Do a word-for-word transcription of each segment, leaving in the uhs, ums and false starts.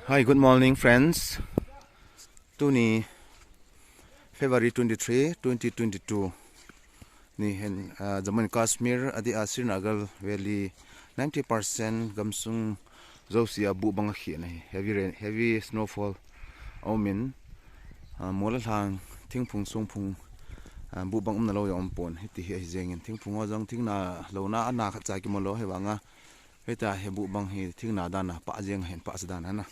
Hi, good morning, friends. Tuni February twenty-three, twenty twenty-two. Nihin, ah, Jammu and Kashmir, adeh a Srinagar Valley, ninety percent gamsung jousea buhbang akhih ahi. Heavy rain, heavy snowfall aumin, ah, mol le lhang, thingphung songphung, ah, buhbang umna lou jong umpon. Hiti hi ahi jengin, thingphung ho jong thingna louna ana khatcha kimu lou ahi vanga. Hitia hi buhbang hi thingna dan a pah jeng ahin, pahsa dan a na.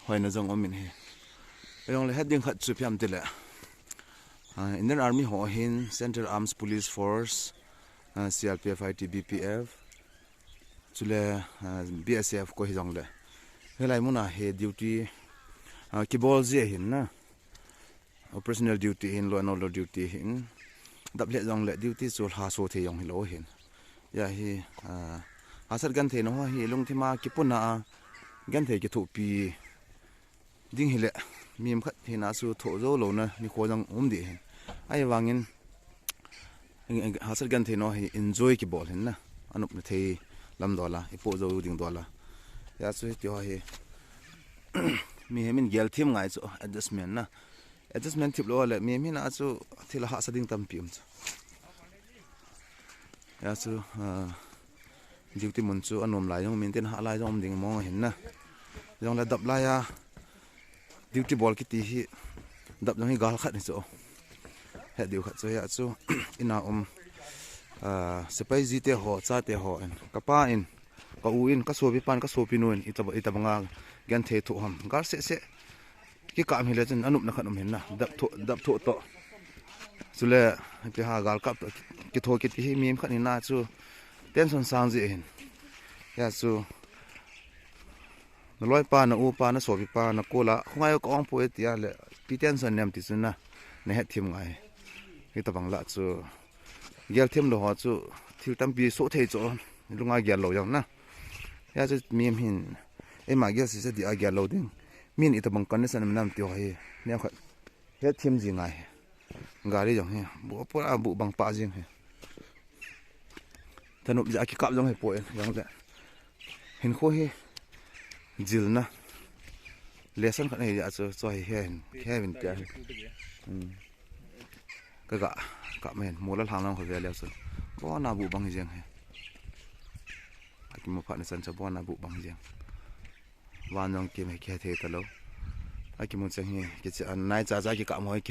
Hoina jong umin ahi. Ahijongle het ding khat chu ipi ham itile, ah, Indian Army ho ahin, Central Armed Police Force, ah, C R P F, I T B P F, chule, ah, B S F koi hijongle, hilai muna hi duty, ah, kibol ji ahin na. Operational duty hin, law and order duty hin. Dap lheh jongle duty chu lhaso thei jong hilou hin. Hia hi, ah, hahsat genthei na ho hi lungthima kipuna a genthei kithopi ding hile, mihem khat hina chu thoh jou louna nikho jong um ding ahin. Ahivangin, hahsat genthei na ho hi enjoy kibol hin na. Anopna thei lam dol a, ipoh jou ding dol a. Hia chu hiti ho hi, mihem in gel them ngai chu adjustment na. Adjustment thip lou le, mihem hina chu thil ahahsa ding tampi um chu. Hia chu, ah, duty mun chu anom lai jong um intin, hah lai jong um ding mong ahin na. Jongle dap lai a duty bol kiti hi, dap jong hi gal khat ahi chu. Het diu khat chu hia chu, ina um, ah, sepai jite ho, chate ho in, kapa in, ka u in, ka sopi pan, ka sopi nu in, ita, itabanga genthei thoh ham. Gal seh seh kikap hile chun anopna khat um hin na, dap thoh, dap thoh toh. Chule, ipi ham, gal kap toh, kithoh kiti hi mihem khat hina chu tension sang ji ahin. Hia chu, na loipa, na upa, na sopipa, na kol a, khongai u ka ong poi tia le, ipi tension nem ti chu na, na het them ngai. Hitabang lah chu, gel them lou ho chu, thil tampi soh thei chu, lunga gel lou jong na. Hia chu mihem hin, eima gel sese dia gel lou ding. Min itabang condition um nam ti ho hi, neokhat het them ji ngai. Gari jong hi, bu, pura buhbang pah jeng hi. Thanop jeh a kikap jong hipoi, jongle hinkho hi jilna lesson khat ahi jeh a chu, chu hi he hin, he hin tia hi. Hmm. Ka ga kap ma hin, mol le lhang lang kho ve leu chun, abona buhbang hi jeng hi. Akimu phat na chan chu abona buhbang hi jeng. Van jong kim hi kihe thei talou. Akimu cheng hi kiche a nai cha cha kikap mo hi kihe